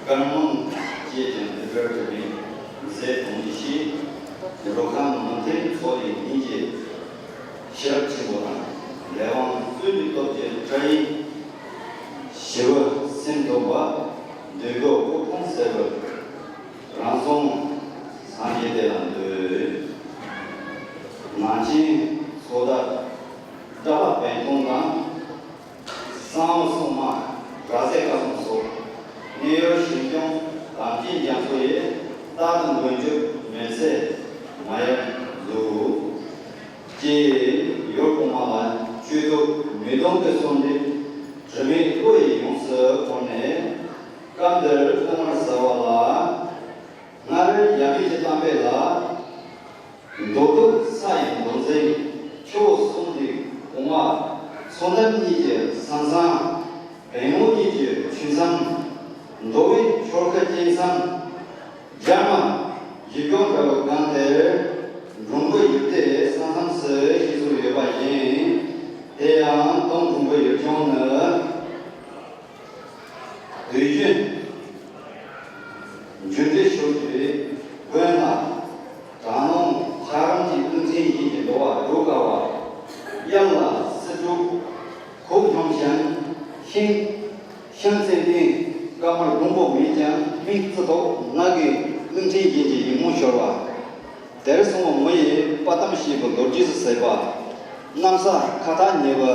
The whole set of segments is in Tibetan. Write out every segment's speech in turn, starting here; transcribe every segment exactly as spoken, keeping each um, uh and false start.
དཀར་མོ་བཅས་ཀྱང་འདི་འདྲར་གྲུབ་པའི་མཛད་དོན་ནི་ཤེས། འགྲོ་ཁམས་མི་མཐུན་ཚོགས་ལས་ཉིད་ཀྱི་ཤེས་རབ་ཆེན་པོ་དང་། ལས་དབང་བཙུན་གྱི་སྟོབས་ཀྱིས་བཀྲ་ཡི་ཞི་བ་སེམས་སྟོང་པ། འདོད་དགུ་ཀུན་སྤངས་གསལ་བའི་རང་གཟུགས་སངས་རྒྱས་དེ་ལ་འདུད། ནང་ཆེན་ཚོགས་བདག་གྲྭ་པ་བན་སྟོང་དང་། གསང་བ་སྲུང་མ་ར་ཟེ་ཀ་སོང་སོགས། གནས་ཡུལ་ཞིང་སྐྱོང་དམ་ཅན་རྒྱ་མཚོ་ཡི། རྟག་ཏུ་མགོན་སྐྱབས་མི་ཚེ་མ་ཡལ་མཛོད། ཅེས་ཡུལ་གོང་མ་ལ་མཆོད་བསྟོད་མེ་དོང་གི་གསོལ་འདེབས་དྲི་མེད་བློ་ཡིས་ཡོངས་སུ་བསྐོར་ནས། སྐབས་འདིར་ཐོག་མར་གསལ་བ་ལ། སྔར་ཡབ་མེས་ཀྱི་གཏམ་དཔེ་ལ། མདོ་སྟོད་ས་ཡི་མདོ་འཛིན་ཆུ་བོ་གསུམ་གྱི་གོང་མ། མཚོ་འགྲམ་གཉིས་ཀྱི་ས་མཚམས། བལ་མོ་གཉིས་ཀྱི་ཆུ་མཚམས། མདོ་དབུས་ཆོལ་ཁ་གཅིག་མཚམས། རྒྱ་དམར་ཡུལ་ལྗོངས་འདྲ་བའི་སྒང་དེར་འབྲོང་བུ་ཡུལ་སྡེའི་ས་མཚམས་སུ་གཤེགས་སུ་ཡོད་པ་བཞིན། དེ་ཡང་སྟོད་འབྲོང་བུ་ཡུལ་ལྗོངས་ནི། དུས་རྒྱུན་རྒྱུ་འབྲས་ཤོར་བའི་དགོན་ལ་དྲག་སྣང་འཁྱགས་རོམ་གྱི་རླུང་འཕྲིན་ཡིད་ཀྱི་འགྲོ་བ་འགྲོ་དཀའ་བ། དབྱར་ལ་སེ་འབྲུ་ཁོག་སྙོམས་ཤིང་ཤིང་ཤིང་ཙན་དན་དཀར་དམར་སྒོང་པོ་མེད་ཀྱང་མིག་རྩི་ཐོག་ནགས་ཀྱི་རླུང་འཕྲིན་ཡིད་ཀྱི་ཡིད་སྨོན་ཤོར་བ། དེར་སོང་བ་མོ་ཡི་དཔའ་གཏམ་ཞེས་པའི་ལོ་རྒྱུས་སུ་ཟད་པ། གནམ་ས་ཁ་ཐག་ཉེ་བ། རྫ་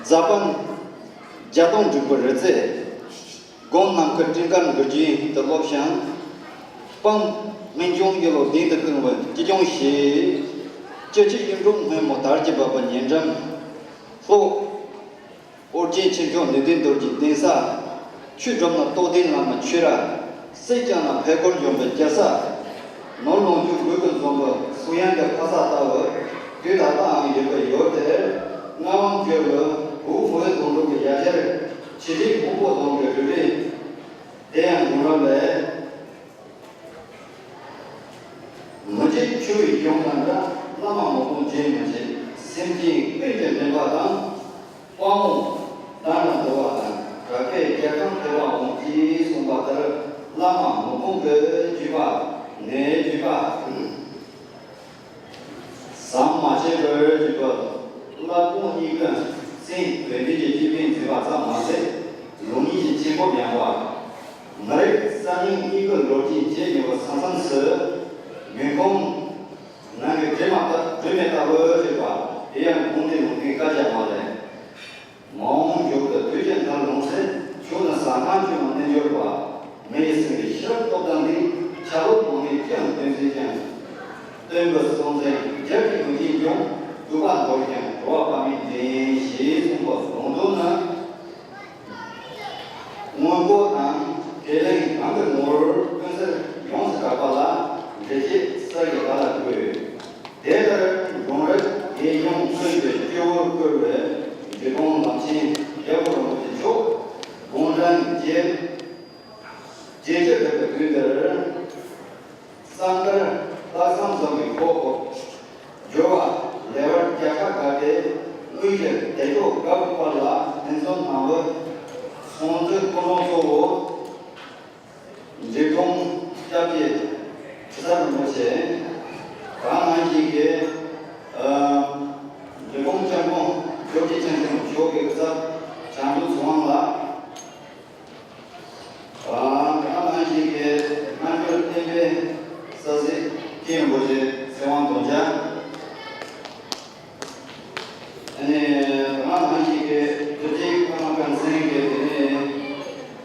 སྤང་བརྒྱ་སྟོང་འབྲུག་པའི་རི་རྩེ། དགོན་ནམ་མཁའ་སྤྲིན་དཀར་འགུལ་རྒྱུན་དུ་སློབ་ཞིང་། སྤང་སྨན་ལྗོངས་གཡུ་ལོ་གདན་དུ་བསྐྱངས་པའི་སྐྱིད་ལྗོངས་ཤིག། སྐྱིད་ཆུ་གཡུ་འབྲུག་སྔོན་མོ་དར་གྱི་བབས་པ་ཉེ་འགྲམ། ལྷོ། ཨོ་རྒྱན་ཆོས་འབྱོར་ནུས་ལྡན་རྡོ་རྗེའི་གདན་ས། ཆོས་སྒྲུབ་ན་རྟོགས་ལྡན་བླ་མ་ཆོས་ར། སྲིད་སྐྱོང་ན་ཕས་སྐོར་འཇོམས་པའི་རྒྱལ་ས། ནོར་ལོངས་སྤྱོད་དགུ་གི་འཛོམས་པའི་གསུང་དབྱངས་ཀྱི་ཕ་ས་ལྟ་བུ། དུས་ད་ལྟའང་ཡོད་པའི་ཡུལ་དེར། མངའ་དབང་བསྐྱོད་པའི་བུ་བུ་ཡི་དོན་གྲུབ་ཀྱི་ཡ་གྱལ། ཆེ་འབྲིང་ཕུང་པོ་གདོང་གི་རུས་པའི། དེ་ཡང་དགུང་རབས་ལས། མི་བརྗེད་ཆུ་བོའི་གཞུང་དང་འདྲ། བླ་མ་མི་དགོངས་རྗེས་མི་བརྗེད། སེམས་ཅན་ཀུན་གྱི་འདྲེན་པ་དང་། དཔའ་མོ་བདག་ལ་འདུད་པ་དང་། དྲག་པོའི་རྒྱལ་ཁམས་ཐེ་བ་འོང་ཅེས་གསུངས་པ་ལྟར། བླ་མ་མི་དགོངས་ཀྱི་བརྒྱུད་པ་ནས་བརྒྱུད་པ། ཟམ་མ་ཆད་པར་བརྒྱུད་པ། བླ་དཔོན་གཉིས་ཀྱི་སེམས་བོད་འདི་གི་སྤྱི་དཔོན་མཛད་པ་ཙམ་མ་ཟད། ལུགས་གཉིས་ཀྱི་སྤྱི་ཁོག་ཡངས་པ། མི་རིགས་གསར་རྙིང་གཉིས་ཀྱི་ལོ་རྒྱུས་བཅས་ཡོད་པ་ས་མཚམས་སུ། མི་ཁོམ་ནང་གི་དྲི་མ་ལྟ་དྲི་མེད་ལྟ་བུ་བྱེད་པ། དེ་ཡང་དགོངས་ཏེ་ལུང་བསྟན་བཀའ་རྒྱ་མ་ལས། མ་འོངས་མགྱོགས་དུ་དུས་ཀྱི་མཐར་ལྷུང་ཚེ། ཁྱོད་ནི་ཟ་ཁང་ཆུང་ངུ་རྣལ་འབྱོར་པ། མི་ཡི་སེམས་ཀྱི་ཤེས་རབ་སྟོབས་དང་ལྡན། ཆ་ལུགས་མང་མོས་ཅི་ཡང་སྟོན་མཛད་ཀྱང་། སྟོན་པའི་སྲོང་བཙན་རྒྱལ་གྱི་མུས་ཅན་ཀྱང་། སྡུག་པ་འདོར་ཀྱང་འགྲོ་བ་དཔག་མེད་འཛིན། ཞེས་གསུངས་པ་ལུང་དོན་ནི། སྔོན་པོ་དང་དེ་ལས་གང་གི་ངོར་ཀུན་གསལ་ཡོངས་སུ་གྲགས་པ་ལ་འགྲེལ་བཤད་གསར་གྱི་བརྡ་ལ་བཀོད། དེ་ལྟར་འབྲོང་རི་རྒྱལ་གཞུང་ཀུན་གྱི་སྤྱི་བོར་བཀོད་པའི་འབྲི་གུང་ལམ་ཆེན་རྒྱལ་པོ་རིན་པོ་ཆེ་མཆོག་དགུང་གྲངས་བརྒྱད་བརྒྱད་ཅུ་ཐུབ་པའི་དུས་འདིར། གསང་མཁར་སྟག་ཚང་རྫོང་གི་ཁོག་ཁོག་སྦྱོར་བ་ལེ་བར་བརྒྱ་ཕྲག་འགའ་སྟེ། དངུལ་གྱི་སྡེ་ཁྲོད་འགའ་བུད་པ་ལ་ཕན་ཚུན་གནང་བའི་ཚོང་འདུས་སྐུ་གྲོང་གཙོ་བོ། འབྲི་གུང་སྐྱབས་རྗེ་ཁྲི་ཟུར་རིན་པོ་ཆེ། དེ་ནང་བཞིན་གྱི། ཨ། འབྲི་གུང་སྐྱབས་མགོན་ཇོ་བོ་རྗེ་ཆེ་འབྲིང་མཆོག་གི་སྐུ་ཚབ་བྱང་ཆུབ་ཚེ་དབང་ལགས། ཨ། དེ་ནང་བཞིན་གྱི་སྔ་འགྱུར་བསྟན་པའི་གསར་གཟིགས་མཁན་རིན་པོ་ཆེ་ཚེ་དབང་རྡོ་རྗེ། ཨ་ནི་དེ་ནང་བཞིན་གྱི་རྡོ་རྗེ་ཀརྨ་ཀུན་བཟང་གི་དེ་ནས་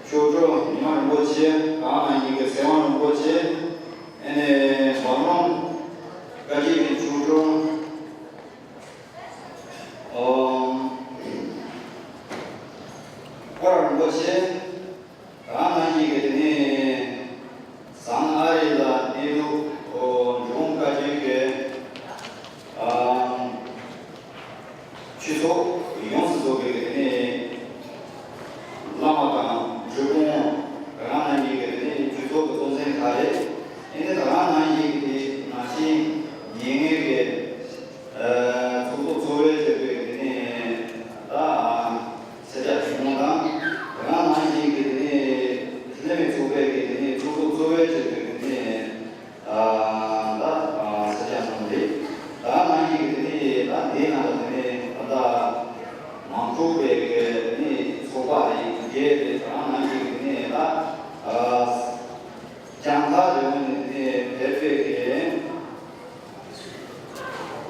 མཆོག་སྤྲུལ་ཉི་མ་རིན་པོ་ཆེ། དེ་ནང་བཞིན་གྱི་ཚེ་དབང་རིན་པོ་ཆེ། ཨ་ནི་འབུམ་རམས་བཀའ་བརྒྱུད་ཀྱི་མཆོག་སྤྲུལ། ཨོ། ཀོ་ར་རིན་པོ་ཆེ། དེ་ནང་བཞིན་གྱི་དེ་ནས་ཟངས་ཨ་རི་ལ་གནས་ལུགས་འབྲི་གུང་བཀའ་བརྒྱུད་ཀྱི་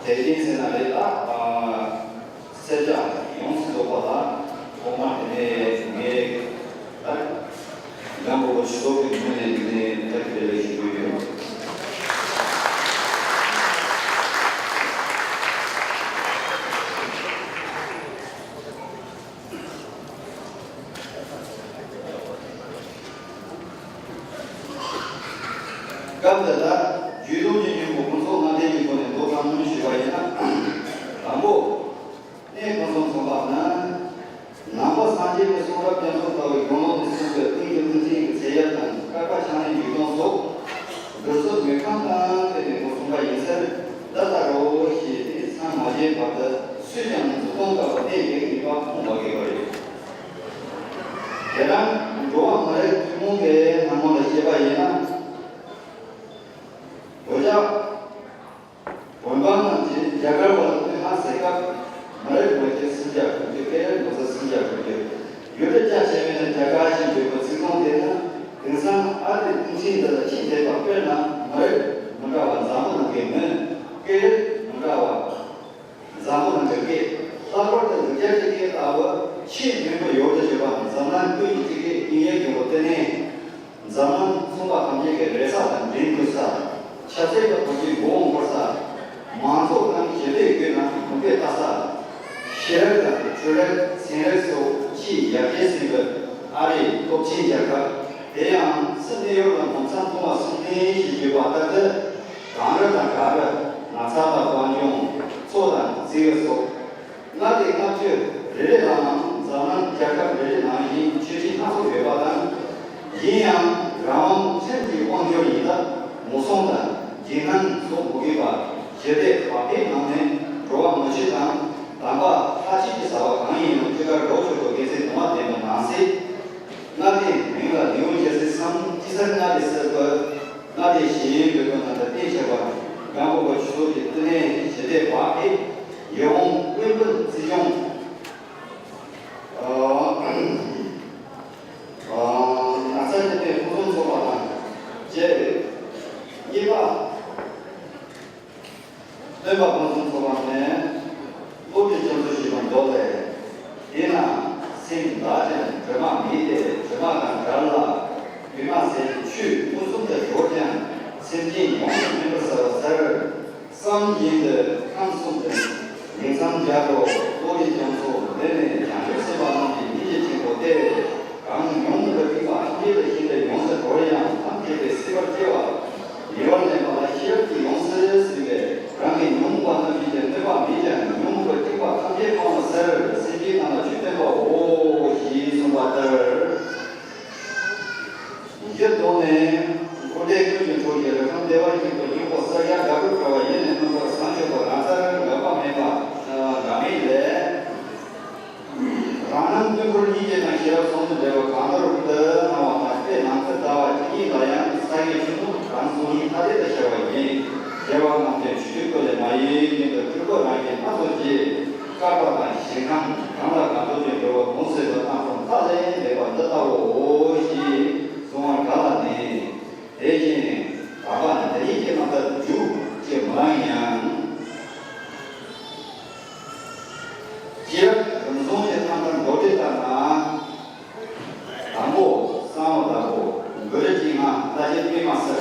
དེ་རྐྱེན་ཟེར་ན་རེད་ད། ཨ། སེར་སྐྱ་ཡོངས་སུ་རྫོགས་པ་ལ་ཐོག་མར་དེ་ནས་ངས་ད་སྒམ་པོ་ཆོས་ཚོགས་ཀྱི་ངོས་ནས་དེ་ནས་བཀྲ་ཤིས་བདེ་ལེགས་ཞུ་རྒྱུ་ཡིན། སྐབས་འདི་ལ་རྒྱུད་སྟོད་ཀྱི་སྙིང་པོ་ཕུན་ཚོགས་ལྔ་ལྡན་གྱི་སྒོ་ནས་མདོ་གང་མང་ཞུས་པ་ཡིན་ན། དང་པོ། གནས་ཁང་གསུམ་ཚང་པ་ན། ནང་པ་སངས་རྒྱས་པའི་གསུང་རབ་རྒྱ་མཚོ་ལྟ་བུའི་དགེ་སློང་ནས་གསུངས་པའི་ཀུན་གྱི་ཀུན་མཁྱེན་གྱི་ཚེ་ཡབ་དང་བསྐལ་པ་ཆ་ནས་རྒྱུད་སྟོད་སོགས་བསྡུ་རྩོལ་མེད་ཁང་དང་བསྟུན་ནས་སྒོ་གསུམ་པ་ཡིན་ཟེར། འདི་ལྟར་རོ་ཞེས་དེ་མཚམས་མ་བཞག་བར་དུ་སུས་ཀྱང་མཛུབ་སྟོན་དཀའ་བ་གནད་ཡིག་གཉིས་པ་ཁུངས་འབག་གི་ཡོད་རེད། དེ་རིང་འགྲོ་བ་མི་རིགས་ཐུན་མོང་གི་སྣང་ངོ་ལ་བཤད་པ་ཡིན་ན། འོ་ཅག་བོད་འབངས་རྣམས་ཀྱིས་རྒྱ་གར་བ་ལ་བསྟོད་བསྔགས་ཟེར་སྐབས། མི་རིགས་མ་ཁྱེར་སུམ་བརྒྱ་དྲུག་ཅུ་སྐད་རིགས་མ་ཁྱེར་སུམ་བརྒྱ་དྲུག་ཅུ། ཡུལ་གྲུ་རྒྱ་ཆེ་བས་ན་རྒྱ་གར་ཞེས་འབོད་པའི་ཚིག་རྫོང་དེ་ནི། དེང་སང་ཨ་རིའི་སྟོན་ཆེན་འདི་ལ་ཆེས་འདས་པ། དཔེར་ན་མི་རིགས་མི་འདྲ་བ་འཛམ་བུ་གླིང་གི་མི། སྐད་རིགས་མི་འདྲ་བ། འཛམ་བུ་གླིང་གི་སྐད། ལྷག་པར་དུ་ལུག་རྒྱལ་གྱི་སྐད་ལྟ་བུ་ཆེས་མཐོན་པོ་ཡོད་དུ་བྱེད་པ། འཛམ་གླིང་ཀུན་གྱི་སྐད་དབྱིན་ཡིག་ཡིན་པ་དེ་ནི། འཛམ་གླིང་ཚོང་པ་ཐམས་ཅད་ཀྱི་རེ་ས་དང་འགྲན་དགོས་ས། ཆབ་སྲིད་པ་ཐམས་ཅད་མགོ་བོ་འཁོར་ས། མང་ཚོགས་རྣམས་ཞི་བདེའི་དགོས་ན་གོང་འཕེལ་ལྟ་ས། ཤེས་རིག་དང་འཕྲུལ་རིག་ཚན་རིག་སོགས་ཆེས་ཡར་རྒྱས་ཟིན་པའི་ཨ་རིའི་སྟོབས་ཆེན་རྒྱལ་ཁབ། དེ་ཡང་སིད་ནི་ཡོར་ལ་ནོར་མཚམས་ཐོག་མ་གསུམ་ལྡན་ཞེས་བརྗོད་པ་ལྟར་དུ། གངས་རི་དང་བྲག་རི། ན་ཚ་དང་དཔལ་འབྱོར། མཚོ་དང་མཚེའུ་སོགས། མངའ་སྡེ་ལྔ་བཅུ་རེ་རེ་ལའང་འཛམ་གླིང་རྒྱལ་ཁབ་རེ་རེ་ནང་བཞིན་ཆོས་སྡེ་སྣ་ཚོགས་ཡོད་པ་དང་། ཡིན་ཡང་རང་དབང་ཁྲིམས་ཀྱི་དབང་སྒྱུར་ཡིན་སྟབས། ངོ་སྲུང་དང་འགན་ལེན་སོགས་མི་དགོས་པར་ཞི་བདེ་བག་ཕེབས་ངང་ནས་འགྲོ་བ་མི་ཆོས་དང་དམ་པ་ལྷ་ཆོས་ཀྱི་བྱ་བ་གང་ཡིན་རུང་ཅི་དགར་འགྲོ་ཆོག་པའི་དགེ་མཚན་དུ་མ་ལྡན་པ་ནང་གསེས། མངའ་སྡེའི་མིང་ལ་ལེའུ་རྒྱལ་སྲས་སམ་སྤྱི་སར་མངའ་སྡེ་ཟེར་བ། མངའ་སྡེ་གཞན་ཡོད་པའི་ནང་དུ་བསྟན་བྱས་པ། སྒམ་པོ་པ་ཆོས་ཚོགས་ཀྱི་བསྟི་གནས་ཞི་བདེ་བག་ཕེབས། ཡིད་འོང་དབེན་པའི་བརྩི་འཇོམས། ཨ། ཨ། ན་ཚ་ཅན་པའི་ཕུན་སུམ་ཚོགས་པ་དང་བཅས། གཉིས་པ། སྟོན་པ་ཕུན་སུམ་ཚོགས་པ་ནས་བློ་གྲོས་རྒྱ་མཚོ་ཞེས་པ་མདོ་ལས། དེས་ན་སེམས་དག་ཅིང་དྲི་མ་མེད་དེ། དྲི་མ་དང་བྲལ་ལ་དྲི་མ་ཟད་ཀྱི་ཆོས་མངོན་སུམ་དུ་གྱུར་ཀྱང་། སེམས་ཅན་ཡོངས་སུ་སྨིན་པར་བྱ་བའི་ཕྱིར། བསམ་བཞིན་དུ་ཁམས་གསུམ་དུ་ཉིང་མཚམས་སྦྱར་རོ། བློ་གྲོས་རྒྱ་མཚོ་འདི་ནི་བྱང་ཆུབ་སེམས་དཔའ་རྣམས་ཀྱི་སྙིང་རྗེ་ཆེན་པོ་སྟེ། གང་ཉོན་མོངས་པའི་སྡིག་པ་ཐམས་ཅད་ལས་ཤིན་ཏུ་ཡོངས་སུ་གྲོལ་ཡང་ཐབས་མཁས་པའི་སྲིད་པར་སྐྱེ་བ། ཉེ་བར་ལེན་པ་ལ་ཤེས་རབ་ཀྱིས་ཡོངས་སུ་ཟིན་པས། རང་གི་ཉོན་མོངས་པ་རྣམས་ཀྱིས་ཀྱང་གནོད་པ་མེད་ཀྱང་། ཉོན་མོངས་པའི་སྡིག་པ་ཐམས་ཅད་སྤང་བའི་ཕྱིར། སེམས་ཅན་རྣམས་ལ་ཆོས་སྟོན་པའོ། ཞེས་གསུངས་པ་ལྟར། གཞི་དོན་ནི། འཁོར་འདས་ཀུན་གྱི་འཁོར་གྱི་རིགས་ཁམས་བདེ་བར་གཤེགས་པའི་སྙིང་པོ་ས་སྐྱ་དགའ་བར་གྲོལ་བ་ཡེ་ནས་སྨིན་པར་བྱང་ཆུབ་པ་རང་སར་འགག་པ་མེད་པ་འགག་མེད་ལས། རང་སྣང་དཀྱིལ་འཁོར་སྙིང་རྗེ་དང་ཤེས་རབ་ཟུང་དུ་འབྲེལ་བ་གང་ལྟར་དུ་སྣང་བ་དང་། དཔེ་ནང་དུ་ལྟ་བ་ཇི་སྙེད་ལ་ཡང་ས་གའི་ཆུ་ནོར་གང་གཟུགས་བརྙན་ཐ་དད་དུ་ཤར་བ་ཡིན། རྒྱལ་བ་རྣམས་ཀྱང་ཆོས་ཀྱི་སྐུ་ལས་མ་གཡོས་བཞིན་དུ་སྤྲུལ་སྐུ་རང་བཞིན་སྣ་ཚོགས་ཀྱིས་བསྐལ་པ་དང་ཞིང་ཁམས་གང་ལ་གང་འདུལ་གྱི་འགྲོ་བ་ཀུན་སེལ་བའི་རྣམ་གསུམ་རྩ་ལས་འདས་པ་འདི་ལྟ་བུའོ། ཞེས་གསུང་བར་ག་ལ་ནི། དེ་བཞིན་དམ་པ་འདི་ཉིད་ཀྱི་རྣམ་ཐར་མཇུག་ཅེས་མི་ལང་ཡང་། སྤྱིར་རིམ་བྱུང་གི་རྣམ་ཐར་མདོར་བསྡུས་ལྟར་ན། དང་པོ་གསང་བ་བདག་པོ། མགོན་རིགས་ཀྱི་ལྔ་ལྷ་རྗེ་པདྨ་གསལ།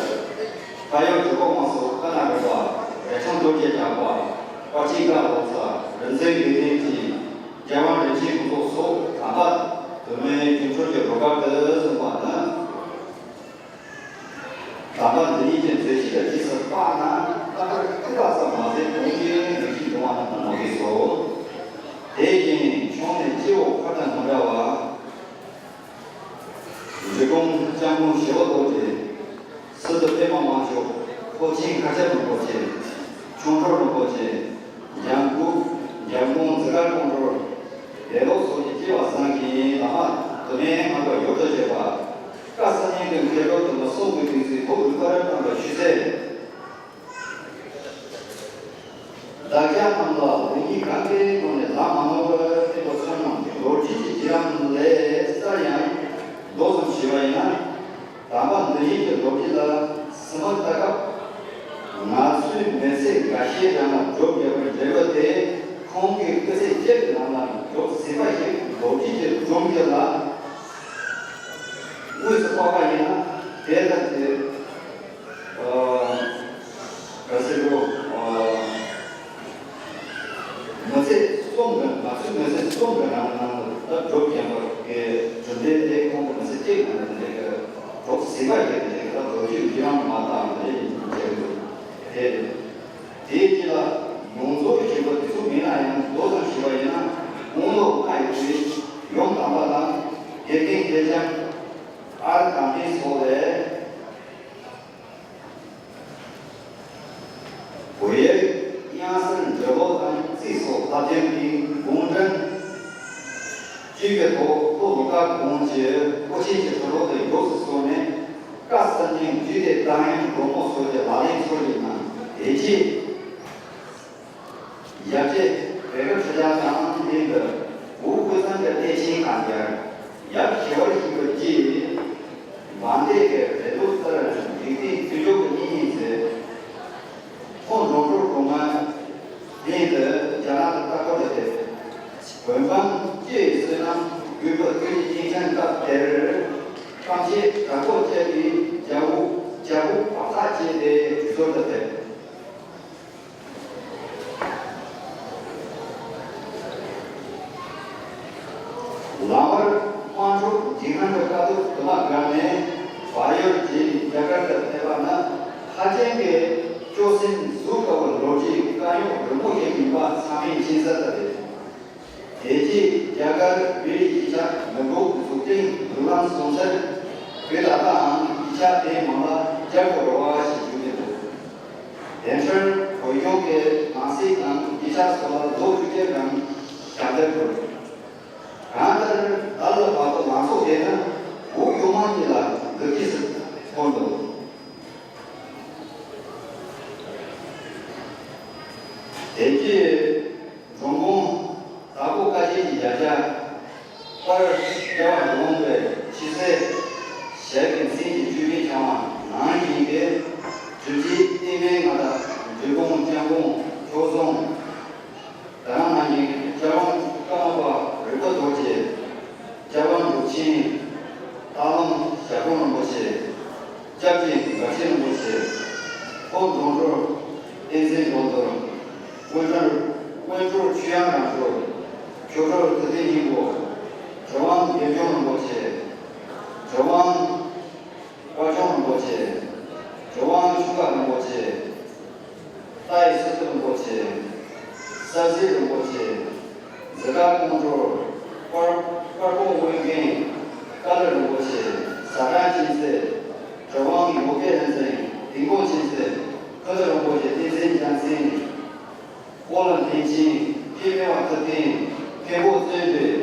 ཕ་ཡུལ་གྲུབ་པ་དབང་ཕྱུག་ཀ་ན་རོ་པ། རས་ཆུང་རྡོ་རྗེ་གྲགས་པ། དཔལ་ཆེན་ཀ་ལོ་ཙཱ། རིག་འཛིན་དགེ་ལྡན་གྱི། རྒྱལ་དབང་རིན་ཆེན་ཕུན་ཚོགས་སོགས་དམ་པ་དུ་མའི་སྤྱི་འཁོར་གྱི་རོལ་གར་དུ་གསུངས་པ་ནི། དམ་པ་འདི་ཉིད་ཀྱི་མཛད་རྗེས་ལ་རྗེས་སུ་དཔག་ན་རྣམ་པར་ཐིགས་པ་ཙམ་མ་ཟད། གོང་གི་རིགས་ཀྱི་འབྱུང་བ་རྣམས་ལ་མ་གིས་སོ། དེ་བཞིན་ཁྱུང་ནས་སྤྱི་བོ་འཁོར་དང་མི་འདྲ་བ། འབྲི་གུང་སྐྱབས་མགོན་ཞི་བ་རྡོ་རྗེ། སི་ཏུ་པདྨ་དབང་ཕྱུག། ཁོ་ཆེན་མཁའ་ཁྱབ་རིན་པོ་ཆེ། ཁྱུང་ཁྲོ་རིན་པོ་ཆེ། འཇམ་མགོན། འཇམ་མགོན་ཛི་ཀར་ཀོང་ཀྲོལ། དེ་ལོག་སོགས་ཀྱི་སྐྱེ་བ་བཟང་ཞིང་དམ་པ་དུ་མའི་ངག་པ་ཡོད་དོ་བྱེད་པ། བཀའ་སྲིད་གཉེན་གྱི་མཁས་གྲུབ་དུ་མ་གསུང་གི་དུས་ཚིགས་ཐོག་ཏུ་བཀའ་དྲིན་བསྐྱངས་པའི་ཆུ་ཚད། བདག་ཅག་རྣམས་ལ་འདི་ཉིད་གང་གི་སྒོ་ནས་ལམ་མ་ནོར་བར་བསྟན་པ་ཚུལ་རྣམས་ཀྱི་ལོ་རྒྱུས་ཀྱི་བརྒྱུད་རིམ་ལས་གསལ་ཡང་། མདོ་ཙམ་ཞུས་པ་ཡིན་ན། དམ་པ་འདི་ཉིད་ཀྱི་ལོ་རྒྱུས་ལ་སི་མ་ལྟ་སྐབས། ང་ཚོའི་མི་ཚེ་འགའ་ཤས་རང་ལ་བགྲོད་རྒྱག་ རེ་བ་དེ་ཁོང་གི་སྐུ་ཚེ་གཅིག་གི་ནང་ལ་མགྱོགས་ཟིན་པ་ཞིག་ལོ་རྒྱུས་ཀྱི་སྒྲོམ་གྱི་ལ་དངོས་སུ་དཔག་པ་ཡིན་ན། དེ་ལྟར་དེ་ག་ཟེར་རོ། མི་ཚེ་གསུམ་གྱི་ང་ཚོའི་མི་ཚེ་གསུམ་གྱི་ནང་ནང་ལ་ད་སྒྲུབ་ཀྱིན་པ་གི་གྲུབ་འབྲས་དེ་ཁོང་གི་མི་ཚེ་གཅིག་ནང་ལ་འདི་གི་གྲོགས་ཟིན་པ་ཞིག་གི་འདི་གི་ད་ལོ་རྒྱུས་ཡིན་རང་མ་བཏང་བ་རེད། ཡིན་བྱས་འདུག་དེ་དེའི་རྗེས་ལ་ཡོངས་རྫོགས་ཞེས་པ་དེ་ཚོ་མིན་ན་ཡང་མདོ་ཙམ་ཞུས་པ་ཡིན་ན། དགུང་ལོ་ལྔ་ཡི་དུས་ཡུམ་དམ་པ་དང་དགེ་རྒན་དགེ་ལྕམ་ཨར་དམ་པའི་སོགས་ལས། བོད་ཡིག་དབྱངས་གསལ་འབྲི་ཀློག་དང་རྩིས་སོགས་བསླབ་སྦྱོང་གི་དགུང་གྲངས་བཅུ་པའི་ཐོག་ལྷོ་ལུང་དཀར་དགོན་གྱི་སྐུ་ཆེན་གྱི་ཁྲི་ལོ་དེ་མགྱོགས་སུ་སོང་ནས། བཀའ་གསར་རྙིང་རྒྱུད་སྡེ་དང་། སྒྲོལ་མ་སོགས་ཀྱི་ལག་ལེན་སོགས་ཀྱི་ནང་དེ་རྗེས། ཡབ་རྗེ་བེ་ཀ་ཁྲི་བྱང་དང་ལྷན་དུ་བོད་དབུས་གཙང་གི་གནས་ཆེན་ཁག་བརྒྱར་ཡབ་ཞི་བར་གཤེགས་པའི་རྗེས། མ་འདས་པའི་རེ་ལོ་ལྟར་འཇིག་རྟེན་ཆོས་ཕྱོགས་ཀྱི་གཉེན་ཉེ་ཚེ། ཁོང་འགྲོ་གྲོལ་གོང་མ་ལྷན་དུ་རྒྱ་ནག་ཏུ་ལྟ་སྐོར་དུ་ཕེབས། བོད་འབངས་སྤྱི་ཡི་བསོད་ནམས་རྒུད་པ་དུས་ཀྱི་སྙིགས་ཆེན་སྐབས་དེར། ཐམས་ཅད་དྲག་པོ་བཅས་ཀྱིས་རྒྱལ་པོ་རྒྱལ་པོ་བག་ཚ་བཅས་ཏེ་དུས་ཚོད་དུ་ཕེབས། ལམ་བར་དམག་འཁྲུག་འཇིགས་སྣང་གི་དཀའ་སྡུག་དུ་མ་བརྒལ་ནས་བལ་ཡུལ་གྱི་རྒྱ་གར་དུ་ཕེབས་པ་ནི་ཧ་ཅང་གི་སྐྱོ་སེམས་གཟུགས་དཀའ་བའི་ལོ་རྒྱུས་དཀའ་རྙོག་རིང་མོ་ཞིག་ཡིན་པ་ཚང་མས་མཁྱེན་གསལ་ལྟར་རེད། དེ་རྗེས་རྒྱ་གར་བོད་ཡིག་གཞིས་ཆགས་མི་འགོ་འཛུགས་སྐྲུན་མདུན་ལམ་སོང་ཚེ། བོད་ད་ལྟའང་གཞིས་ཆགས་དེའི་མིང་ལ་རྒྱལ་པོ་ར་བ་ཞེས་ཞུ་གི་འདུག་དེ་འཕྲལ་བོད་ལྗོངས་ཀྱི་ནང་སྲིད་དང་གཞིས་ཆགས་སོགས་ལ་ལོ་བཅུ་བརྒྱད་རིང་ཞབས་འདེགས་ཕུལ། གང་ལྟར་ད་ལྟ་བར་དུ་ལངས་ཕྱོགས་དེ་ནི་བོད་གཞུང་མང་གཉིས་ལ་འདུ་ཤེས་སུ་འཁོར་འདུག་དེ་རྗེས་འབྲོང་གུང་དྭགས་པོ་བཀའ་བརྒྱུད་ཀྱི་ཡ་གྱལ། པར་སྐྱ་བ་འབྲོང་པའི་ཕྱི་སྲས་ཞལ་གྱི་མཚན་གྱི་བཅུད་པའི་ཕྲེང་བ་ནང་བཞིན་གྱི་གྲུབ་རྗེ་བསྟན་པའི་མངའ་བདག་འབྲི་གུང་སྐྱབས་མགོན་ཁྲོ་ཟུང་། དེ་རང་ནང་བཞིན་སྐྱབས་མགོན་ཀརྨ་པ་རིག་པ་རྡོ་རྗེ། སྐྱབས་མགོན་འབྲུག་ཆེན་སྟག་ལུང་ཞབས་དྲུང་རིན་པོ་ཆེ། སྐྱབས་རྗེ་དགའ་ཆེན་རིན་པོ་ཆེ། ཁོང་འབྲོང་གྲུར་བསྟན་འཛིན་འབྲོང་གྲུར། དབོན་གྲུར་དབོན་གྲུར་ཆོས་དབྱངས་རང་གྲུར། ཆོས་གྲུར་ཐུབ་བསྟན་སྙིང་པོ། གྲུབ་དབང་དགེ་འདུན་རིན་པོ་ཆེ། གྲུབ་དབང་དཔལ་འབྱོར་རིན་པོ་ཆེ། གྲུབ་དབང་ཆུ་ཁ་རིན་པོ་ཆེ། རྟ་ཡི་སྲིད་ཟུར་རིན་པོ་ཆེ། ས་གཟིགས་རིན་པོ་ཆེ། གཟི་དཀར་ཀོང་སྒྲུང་། དཀར་དཀར་པོ་དབོན་རྒན། བཀའ་བློན་རིན་པོ་ཆེ། ཟ་ཁང་ཅན་ཚེ། གྲུབ་དབང་ཡོ་གེ་རིག་འཛིན། དིང་པོ་ཅན་ཚེ། ཁུ་ནུ་རིན་པོ་ཆེ། བསྟན་འཛིན་རྒྱལ་མཚན། ཨོ་ལ་མཁན་ཆེན། སྐྱེས་སྨེ་བ་ཐུབ་བསྟན། མཁན་པོ་བརྩོན་འགྲུས།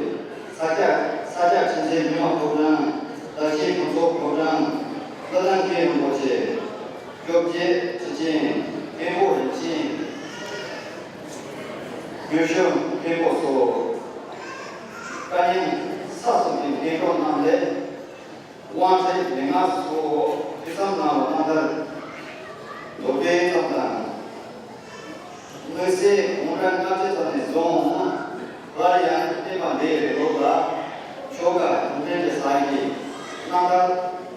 ས་སྐྱ་ས་སྐྱ་ཁྲི་འཛིན་སྒྲོལ་མ་ཕོ་བྲང་། བདག་གཞན་ཕུན་ཚོགས་ཕོ་བྲང་། ཀླུ་ཐང་མཁན་རིན་པོ་ཆེ། སྐྱོབ་རྗེ་ཁྲི་ཆེན། མཁན་པོ་རིན་ཆེན། སྨྱོ་ཤུལ་མཁན་པོ་སོགས། བཀའ་རྙིང་ས་གསུམ་གྱི་མཁན་པོ་རྣམས་ལས། དབང་ཆེན་མན་ངག་སོགས་ཐོས་བསམ་གནང་བ་རྣམ་ཐར་མདོར་བསྡུས་ཙམ་དང་། མངོན་གསལ་དགུང་གྲངས་ལྔ་བཅུ་ཙམ་ནས་བཟུང་སླར་ཡང་བསྟན་པ་འདིའི་རིང་ལུགས་ལ་ཆོ་ག་དུས་དྲན་གྱི་ས་གཞི། རྣམ་ཐར་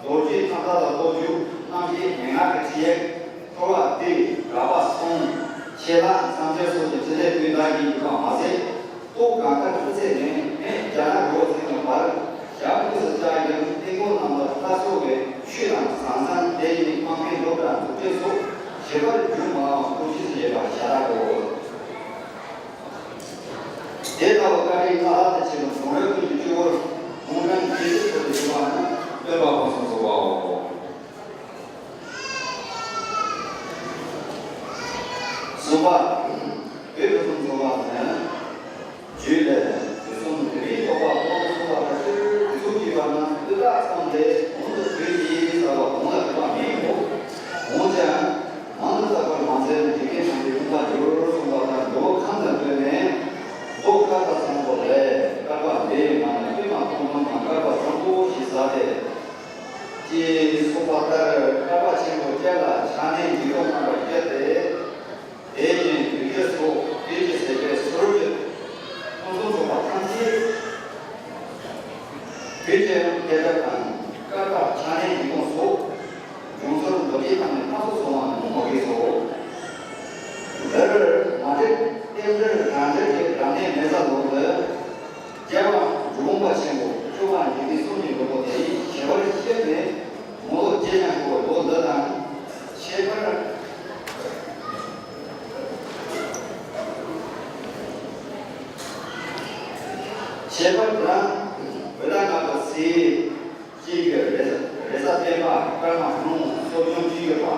མདོ་རྒྱུད་ཐར་པ་དང་མདོ་རྒྱུད་རྣམ་བཞིའི་མན་ངག་གི་ཁྲིད་ཡིག། འཁོར་བ་འདས་རགས་པ་གསུམ། ཆད་ལྷག་མཚམས་སྦྱོར་སོགས་ཀྱི་ཁྲིད་ལས་བསྟུན་བདག་གིས་ཡོད་པ་མ་ཟད། ལྟོ་གང་ཁར་ཐུག་ཚེ་ནས་ནས་རྒྱ་ནག་རི་བོ་ཚང་གི་བར་ཞབས་དབུས་སུ་བཅར་ཡང་སྟེང་སྒོ་རྣམས་ལ་ལྷ་ཚོགས་ཀྱི་ཆོས་དང་ཟང་ཟིང་དེ་ཡི་དམངས་ཕན་སློབ་གྲྭ་འཛུགས་སྐྲུན་སོགས་བྱེད་པར་རྒྱུན་མ་ཆད་པར་ཐུགས་ཞིབ་ཏུ་བྱེད་པར་ཤ་སྟག་གོ། དེ་ལྟ་བུ་བཀའ་དྲིན་བླ་ལྷག་ཏུ་ཆེ་བའི་འབྲོང་རུ་ཀུན་གྱི་སྤྱི་བོར་དགུང་གྲངས་བརྒྱད་ཅུ་འཁོར་དུ་བཞུགས་པ་ནི་སྟོན་པ་ཕུན་སུམ་ཚོགས་པའོ། གསུམ་པ། བོད་ཀྱི་ཕུན་ཚོགས་པ་ནི། རྒྱུད་ལས། དུས་གསུམ་དུས་མིན་རྟོགས་པ་ཀུན་ཏུ་གསུངས་པ་ལྟར་སྤྱིར་དུས་གསུམ་གྱི་བར་ན་ཀུན་བཏགས་ཙམ་ལས་གོང་དུ་བོད་ཀྱི་ས་བ་གོང་ལ་གྲུབ་པ་མིན་འདུག་འོན་ཀྱང་། མང་དུ་བརྟག་པར་མ་འཛེམ་འཇིག་རྟེན་ཐམས་ཅད་མངོན་པར་འགྱུར་གསུངས་པ་ལྟར་འདུལ་བ་ཁམས་དང་བསྟུན་ནས། མདོ་བཀའ་རྟགས་བཟང་པོ་ལས། བསྐལ་པ་འདིའི་ནང་ན་ཀུན་མ་མཐོང་ལམ་དང་བསྐལ་པ་བཟང་པོ་ཞེས་ཟེར་ཏེ། ཅེས་གསུངས་པ་ལྟར་བསྐལ་པ་ཆེན་པོ་བརྒྱད་ལ་ཕྱག་ནས་འཇུག་ལྡོག་རྣམ་པ་བཞི་སྟེ། དེ་བཞིན་དུས་བཞི་སོགས་དུས་ ལེ་ས་ལོ་འདི། རྒྱལ་བ་འབྲི་གུང་པ་ཆེན་པོ་བཅུ་པ་འཇིག་རྟེན་གསུམ་གྱི་མགོན་པོ་དེ་ཡི་ཞལ་པར་ཤེས་ནས་མོ་ལོ་བརྒྱད་ཀྱང་འཁོར་བའི་ལོ་འདི་དང་། ཁྱད་པར། ཁྱད་པར་དུ་བོད་ལ་ང་ཚོ་སའི་གཅིག་གི་རེ་རེ་ས་བསྟན་པ་ཀརྨ་སྨོན་སོགས་ཀྱང་བྲིས་ཡོད་པ།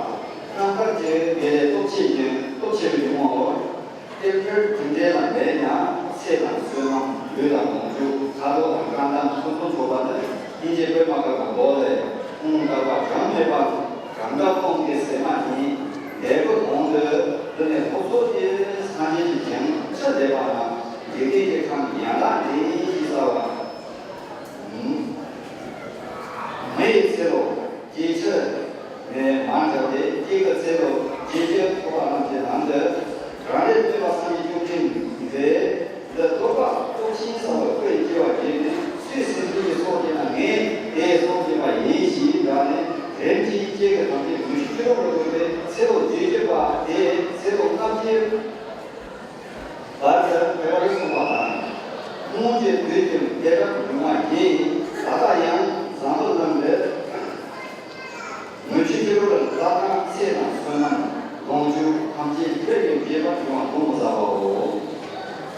རྣམ་དཀར་གྱི་དགེ་ལས་སྟོབས་ཆེ་ཅིང་སྟོབས་ཆེ་བའི་ཉུང་བ་ལོ། གཏེར་འབྲེལ་དེ་འདྲའི་ལ་མེད་ཀྱང་ཚེ་དང་བསོད་ནམས་ལུས་དང་ལོངས་སྤྱོད་ཁ་དོག་དང་རྐང་གདངས་ཕུན་སུམ་ཚོགས་པ་ནི་སྙིང་རྗེ་པདྨ་དཀར་པོ་མདོ་ལས། ཀུན་དགའ་བོ་གྲངས་མེད་པ་གང་དག་ཀུན་གྱི་ཟེར་མ་ཡིན། འབྲས་བུ་དོན་དུ་འདི་ནས་སློབ་གསོ་དེ་སངས་རྒྱས་ཀྱི་ཞིང་ཆ་འདས་པ་ན་འཇིག་རྟེན་གྱི་ཁམས་ཡན་ལག་འདི་ཡིན་ཞེས་གསལ་བ། མི་ཡི་ཚེ་ལོ་བརྒྱད་ཅུ་ནས་མར་འགྲོ་སྟེ་སྐྱེ་རྒུའི་ཚེ་ལོ་བརྒྱད་ཅུ་ཐོབ་པ་རྣམས་ཀྱི་ནང་དུ་རང་རེ་བསྟན་པ་སངས་རྒྱས་བཅོམ་ལྡན་འདས་འདི་རྟོགས་པ་རྟོགས་ཤིང་བསམ་པ་སྐུ་ཡི་སྐྱེ་བ་བརྒྱད་དེ་སུའི་སེམས་ཅན་གྱི་སྲོག་བཅད་ན་ངས་དེའི་སྲོག་བཅད་པ་ཡིན་ཞེས་བསྒྲགས་ནས་རིམ་གྱིས་སྐྱེ་རྒུ་ཐམས་ཅད་མུ་བཞི་ཅི་རུང་ལ་བཀོད་པའི་ཚེ་ལོ་བརྒྱད་ཅུ་པ་དེ་ཚེ་ལོ་ལྔ་བརྒྱའི་བར་དུ་འཕེལ་བར་གསུངས་པ་དང་། སྔོན་གྱི་དུས་ཀྱི་འཕེལ་རིམ་ཉུང་བ་བཞིན་ད་ལྟ་ཡང་བཟང་པོ་རྣམས་ལས། མུ་བཞི་ཅི་རུང་ལ་ལྟ་ན་ཚེ་དང་བསོད་ནམས་ལོངས་སྤྱོད་ཐམས་ཅད་འཕེལ་ཞིང་རྒྱས་པར་འགྱུར་བ་མཐོང་མི་ཟ་བའོ།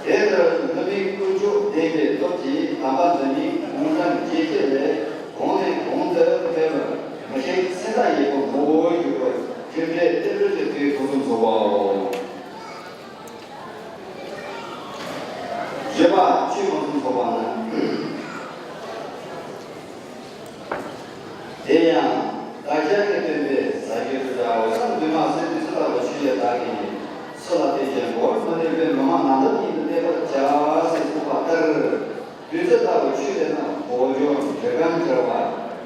དེ་ལྟར་ནུབ་མོའི་དཀོན་མཆོག་ལྡན་པའི་སྟོབས་ཀྱིས་དམ་པ་འདི་ཉིད་གོང་ཐང་ཇེ་ཆེ་ལས་གོང་ནས་གོང་དུ་འཕེལ་བར་མི་ཤིགས་སེམས་དང་ཡིད་ཀྱི་ངོ་བོ་ཡུལ་གྱི་ཁྱིམ་པའི་རྟེན་འབྲེལ་གྱི་དུས་ཐུང་སུམ་ཚོགས་པའོ། བརྗོད་པ་ཆོས་མངོན་སུམ་ཚོགས་པ་ནི། དེ་ཡང་བདག་ཅག་གི་སྟོན་པའི་ཟ་རྒྱུ་དུ་འདྲ་བ་བསམ་དུས་མ་ཟད་དུས་ཚོད་ལ་བ་ཆོས་ཡོད་བདག་གིས་སུ་ལ་བསྟན་ཅིང་གོ་བར་མ་ལྡན་པའི་མི་མ་ན་འདབ་ཉིད་དུ་གནས་པར་བྱ་ཟེར་གསུངས་པ་ལྟར། དུས་ཚོད་ལྟ་བུ་ཆོས་དེ་རྣམས་གོ་འཇོག་འབྲི་གམ་འབྲི་བ་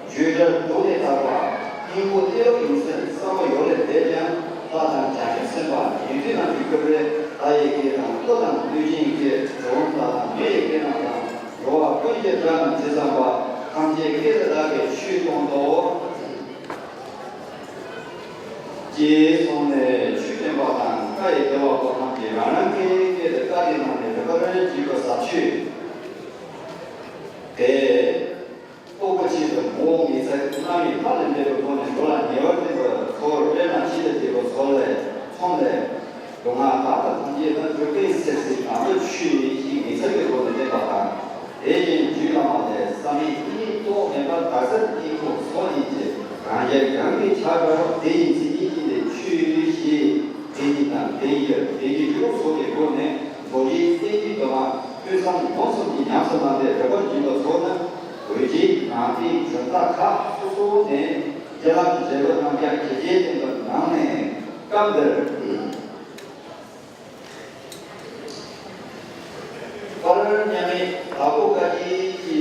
བརྗོད་བྱར་འདུག་ནས་བཏགས་པ་སྙིང་པོ་གཏད་ལོག་ཡིན་ཟེར་བསམ་བློ་ཡོད་ལས་འདས་ཀྱང་ལྷ་དང་བྱང་ཆུབ་སེམས་དཔའ་ཡོན་ཏན་རྣམས་ཀྱི་སྐུ་པས་ལྷ་ཡི་སྐད་དང་ཀླུ་དང་གནོད་སྦྱིན་སྐད་འགྲོ་བ་དག་དང་མི་ཡི་སྐད་རྣམས་དང་འགྲོ་བ་ཀུན་གྱི་སྒྲ་རྣམས་ཇི་ཙམ་པ་ཐམས་ཅད་སྐད་དུ་བདག་གིས་ཆོས་སྟོན་ཏོ། ཅེས་གསུངས་ནས་ཆོས་སྟོན་པ་དང་བཀའ་ཡི་བདེ་བ་པོ་ཐམས་ཅད་རང་རང་གི་སྐད་དུ་བཀའ་དེ་གནང་ནས་རིམ་པར་བརྗོད་པའི་ཟབ་ཆོས་དེ། རྟོགས་པའི་ཆེད་དུ་ངོ་བོ་ངེས་ཚད་རྣམ་དབྱེ་ཐ་དད་མེད་པའི་སྒོ་ནས་འགྲོ་ལ་ཉེ་བར་བསྟན་པའི་ཚོགས་དཔེར་ན་ཆེད་དུ་བསྟན་པའི་ཚོགས་ལས་ཚོམས་ལས། སྡུག་བསྔལ་དག་པ་ཐམས་ཅད་ནི་སྒྲིབ་པའི་སེལ་སའི་ལམ་དུ་ཆོས་ཡིན་ཞེས་ངེས་ཚད་ཀྱི་སྒོ་ནས་བསྟན་པ་དང་། དེ་བཞིན་རྒྱུད་བླ་མ་ལས་བསམ་ཡས་གཉིས་རྟོག་མེད་པར་དག་ཚད་གཉིས་པོ་ཚོགས་གཉིས་ཀྱི་རང་རྒྱལ་རང་གི་ཆ་འདྲ་བ་དེ་ཡིན་ཚིག་གཉིས་ཀྱིས་ལས་ཆོས་ཞེས་དེ་ཉིད་དང་དེ་ཡི་དེ་ཉིད་ཀྱི་ཚོགས་ཀྱི་སྒོ་ནས་མདོ་རྒྱུད་བསྟན་བཅོས་དུ་མ་ཐོས་བསམ་སྒོམ་གསུམ་གྱི་ཉམས་སུ་བླངས་ཏེ་རིམ་པར་བྱུང་བ་ཚོགས་ན། འོད་ཀྱི་ནང་དེའི་འཇོན་ཐང་ཁག་སོ་སོ་ནས་རྒྱ་ལམ་གྱི་འབྲས་བུ་རྣམ་གཞག་ཁྱེད་ཀྱིས་བསྟན་པ་ནང་ནས་སྐབས་འདིར། པར་མཉམ་མེད་དྭགས་པོ་བཀའ་བརྒྱུད་ཀྱི་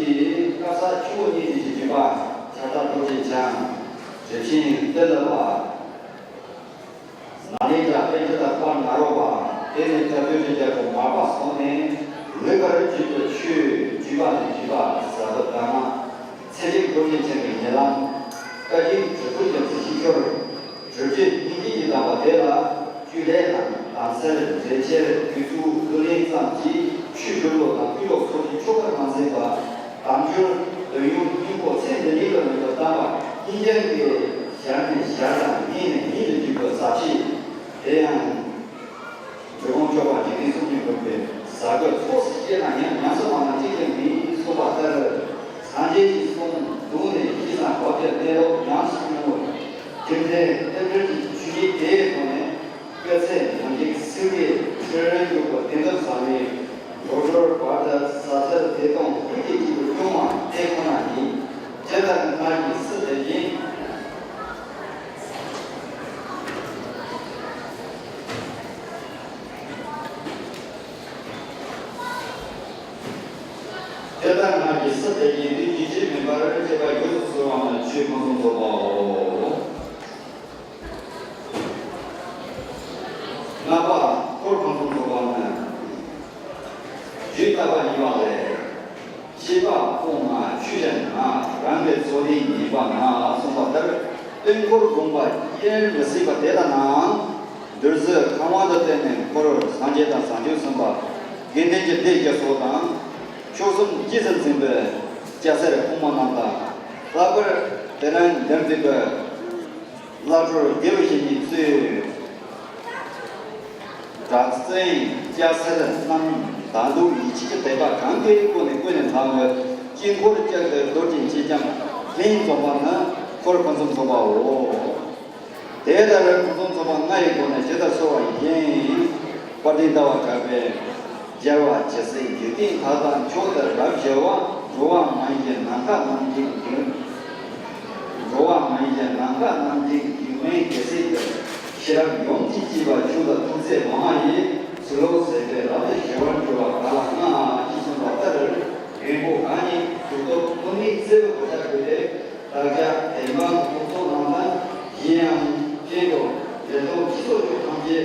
བཀའ་ས་ཆུ་བོ་གཉིས་ཀྱི་སྦྱིན་པ་ཕྱག་རྟ་རྡོ་རྗེ་འཆང་། རྗེ་ཆེན་ཏེ་ལ་བ། ན་ལེནྡྲ་པཎ་ཆེན་དང་དཔལ་ནཱ་རོ་པ། དེ་ནས་བཀའ་བརྒྱུད་ཀྱི་རྒྱལ་པོ་མར་པ་སོགས་ནས་ལེགས་པར་བརྒྱུད་པའི་ཆོས་བརྒྱུད་པ་ནས་བརྒྱུད་པ་ཟབ་པོ་དང་། ཚེ་རིང་རྡོ་རྗེ་འཆང་གི་ཉེ་ལམ། བཀའ་བརྒྱུད་དྲིལ་བུ་རྒྱ་མཚོའི་ཤིང་ཤོར། སྒྲུབ་བརྒྱུད་སྙིང་རྗེ་གྱི་གདམས་པ་དེ་ལ་རྒྱུད་ལས་དང་དམ་སེལ་འགྲེལ་ཆེར་བརྒྱུད་ཚུལ་བསྡུ་ལེན་ཙམ་གྱིས་ཆོས་སྒྲུབ་ལུགས་དང་བསྟུན་ལུགས་སོགས་ཀྱི་ཆོ་ག་མ་འཛིན་པ། དལ་འབྱོར་འདོད་ཡོན་སྙིང་པོ་ཚེ་འདི་ཉིད་ལ་ལུས་པ་བསྟན་པ་སྙིང་རྗེ་གི་ཞལ་ནས་ཞལ་དང་སྙིང་ནས་སྙིང་དུ་འཇུག་པའི་ཟབ་ཆོས་དེ་ཡང་། འབྲི་གུང་སྐྱོབ་པ་འཇིག་རྟེན་གསུམ་གྱི་མགོན་པོའི་ཟབ་རྒྱས་ཚོགས་སུ་སྐྱེས་ན་ཡང་ཉམས་སུ་བླངས་ན་གཅིག་ཀྱང་མིན་གསུངས་པ་ལྟར། སངས་རྒྱས་ཀྱི་གསུང་གདུང་ནས་ཤེས་ཙང་བབ་ཀྱང་གནས་ལུགས་ཉམས་སུ་མྱོང་བའི་རྒྱུ་མཚན་རྟེན་འབྲེལ་གྱི་ཆོས་ཉིད་དེའི་ཐོག་ནས་སྐྱོད་ཚེ་ནམ་ཞིག་སེམས་ཀྱི་ཕྱིར་འཇུག་པ་བདེན་སྟོབས་བཟང་བའི་འགྲོ་གྲོལ་བར་དུ་ཟབ་གསལ་བདེ་སྟོང་ཐུགས་ཀྱི་དཀྱིལ་དུ་སྐྱོང་བ་དེ་ཁོ་ན་ཉིད་ཇི་ལྟར་སྔར་གྱི་སྲིད་དེ་བཞིན། དེ་ལྟར་སྔར་གྱི་སྲིད་དེ་བཞིན་དུ་ཡིད་ཆེས་མིན་པར་བྱེད་པ་ཡོངས་སུ་བཟུང་བ་ནི་ཆོས་མངོན་སུམ་རྫོགས་པའོ། ལྔ་པ་འཁོར་མངོན་སུམ་རྫོགས་པ་ནི། རྒྱུད་བརྟག་པ་གཉིས་པ་ལས། ཤེས་པ་སྤོང་བ་ཆོས་ཅན་ན་རང་གི་ཚོགས་ལས་ངེས་པ་ན་གསུངས་པ་ལྟར། སྟོན་འཁོར་བསྒོམ་པ་དབྱེར་མི་སྲིད་པ་དེ་དག་ནའང་། བདུད་རྩི་ཁང་བ་དུ་བརྟེན་ནས་འཁོར་སངས་རྒྱས་དང་བྱང་ཆུབ་སེམས་དཔའ། དགེ་འདུན་གྱི་སྡེ་བརྒྱད་སོགས་དང་། མཆོག་གསུམ་སྐྱེས་སུ་འཛིན་པའི་སྐྱ་སེར་གོང་མ་རྣམས་དང་། ལྷག་པར་དེ་རིང་འདིར་འཛོམས་པའི་བླ་སྤྲུལ་དགེ་བའི་བཤེས་གཉེན་གཙོས་གྲྭ་བཙུན་སྐྱ་སེར་རྣམས་དང་དུ་ཡིད་ཆེས་ཀྱི་དད་པ་གང་གི་སྒོ་ནས་ཀུན་ནས་བསླངས་པའི་དཀྱིལ་འཁོར་བསྐྱངས་ཏེ་རྡོ་རྗེ་ཆེ་འཇམ་ལྷུན་འཛོམས་པ་ནི་འཁོར་ཕུན་སུམ་ཚོགས་པའོ། དེ་ལྟར་ཕུན་སུམ་ཚོགས་པ་ལྔ་ཡི་སྒོ་ནས་ཇི་ལྟར་གསོལ་བ་ཡིན། དཔལ་ལྡན་ཟླ་བ་གྲགས་པས་རྒྱལ་བ་ཇི་སྲིད་འཇིག་རྟེན་མཐའ་དག་མཆོག་ཏུ་རབ་བཞད་པ། འགྲོ་བ་མ་ཡིན་ནམ་མཁའ་རྣམས་ཀྱི་འཇིག་འགྲོ་བ་མ་ཡིན་ནམ་མཁའ་རྣམས་ཀྱི་འཇིག་རྟེན་རྒྱལ་སྲིད་དུ། ཤེས་རབ་ཡུམ་གྱིས་བསྐྱེད་པ་མཆོག་ལ་ཐུགས་བརྩེ་མ་མ་ཡིས། ཚུལ་ལོ་ཟད་པའི་རབ་ཏུ་ཞི་བར་འགྱུར་བ་ག་ལ་ལྔ་ཞེས་གསུངས་པ་ལྟར། རིང་པོ་གང་ཉིད་གྲུབ་ཐོབ་ཀུན་ནས་བརྩེ་བའི་གོ་ཆ་བགོས་ཏེ། བདག་ཅག་བདེན་པ་སྒོམ་ཚོགས་རྣམས་དང་། གཞན་ཡང་སྤྱན་དུ་ལེགས་མཐོང་སྤྱི་ཚོགས་མཆོག་ཐམས་ཅད་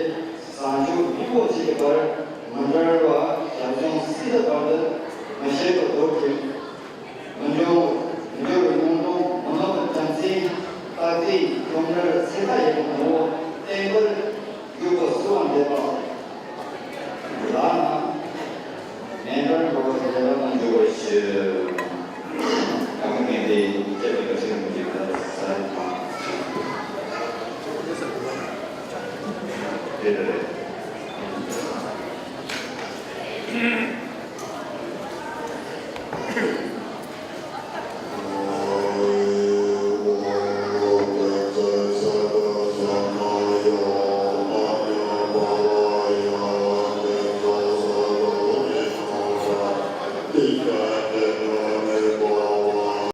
བཟང་སྤྱོད་མི་དགོས་བྱེད་ཀྱི་བར། མི་འབྲལ་བ་ཞབས་ཞུམ་སྲིད་པའི་བར་དུ་མི་ཤེས་པ་རྡོ་རྗེ། མི་འབྱུང་མི་འགྱུར་བའི་སྙིང་སྟོབས་མི་ནུབ་པའི་བྱམས་བརྩེ། རྟག་བརྟན་ཁྲོམ་རར་ཚེ་མཐའ་ཡས་པའི་ངོ་བོ་བརྟན་པར་བཞུགས་པ་གསོལ་བ་འདེབས་པ་ལགས་ན། མེ་འབར་འགྲོ་བའི་ལས་ལ་འཇུག་པར་ཞུ། ཨ་ཁུ་ངེས་དེ་སྐྱབས་ཀྱི་བཀའ་ཆེན་མོ་ཞིག་ད་ས་རེད་མ། རེད་རེད།